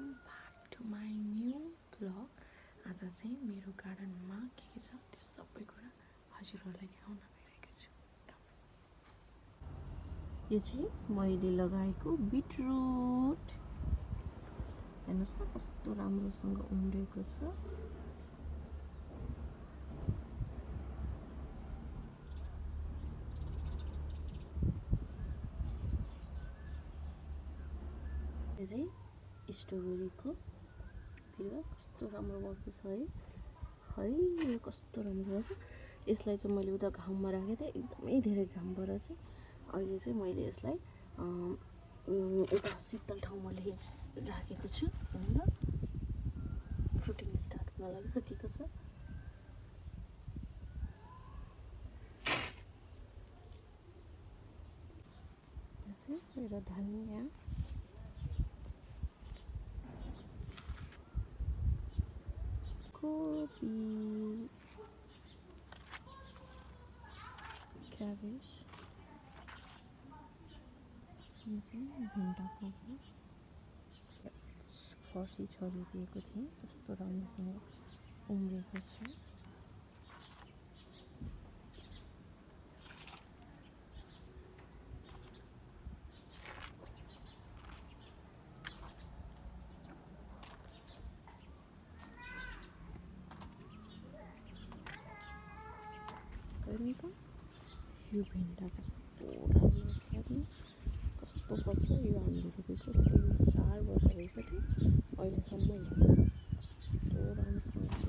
Welcome back to my new blog. आज चाहिँ मेरो गार्डनमा के छ त्यो सबै कुरा हजुरहरूलाई देखाउन गइरहेको छु। यो चाहिँ मैले लगाएको बिटरुट, हेर्नुहोस् न कस्तो राम्रोसँग उम्रेको छ। यो चाहिँ स्ट्रबेरीको बिरुवा कस्तो राम्रो भएको छ है यो कस्तो राम्रो छ। यसलाई चाहिँ मैले उता घाममा राखेको थिएँ, एकदमै धेरै घामबाट चाहिँ अहिले चाहिँ मैले यसलाई यता शीतल ठाउँमा राखेको छु। यहाँनिर फ्रुटिङ स्टार्ट हुन लागिसकेको छ। मेरो धनिया, कोपी, क्याबेज, यो चाहिँ भेन्डाको फर्सी छरिदिएको थिएँ, कस्तो राम्रोसँग उम्रेको छ। यो भेन्डा कस्तो राम्रो छ नि, कस्तो बच्छ। यो हामीले रोपेको 3-4 वर्ष भइसक्यो, अहिलेसम्म कस्तो राम्रोसँग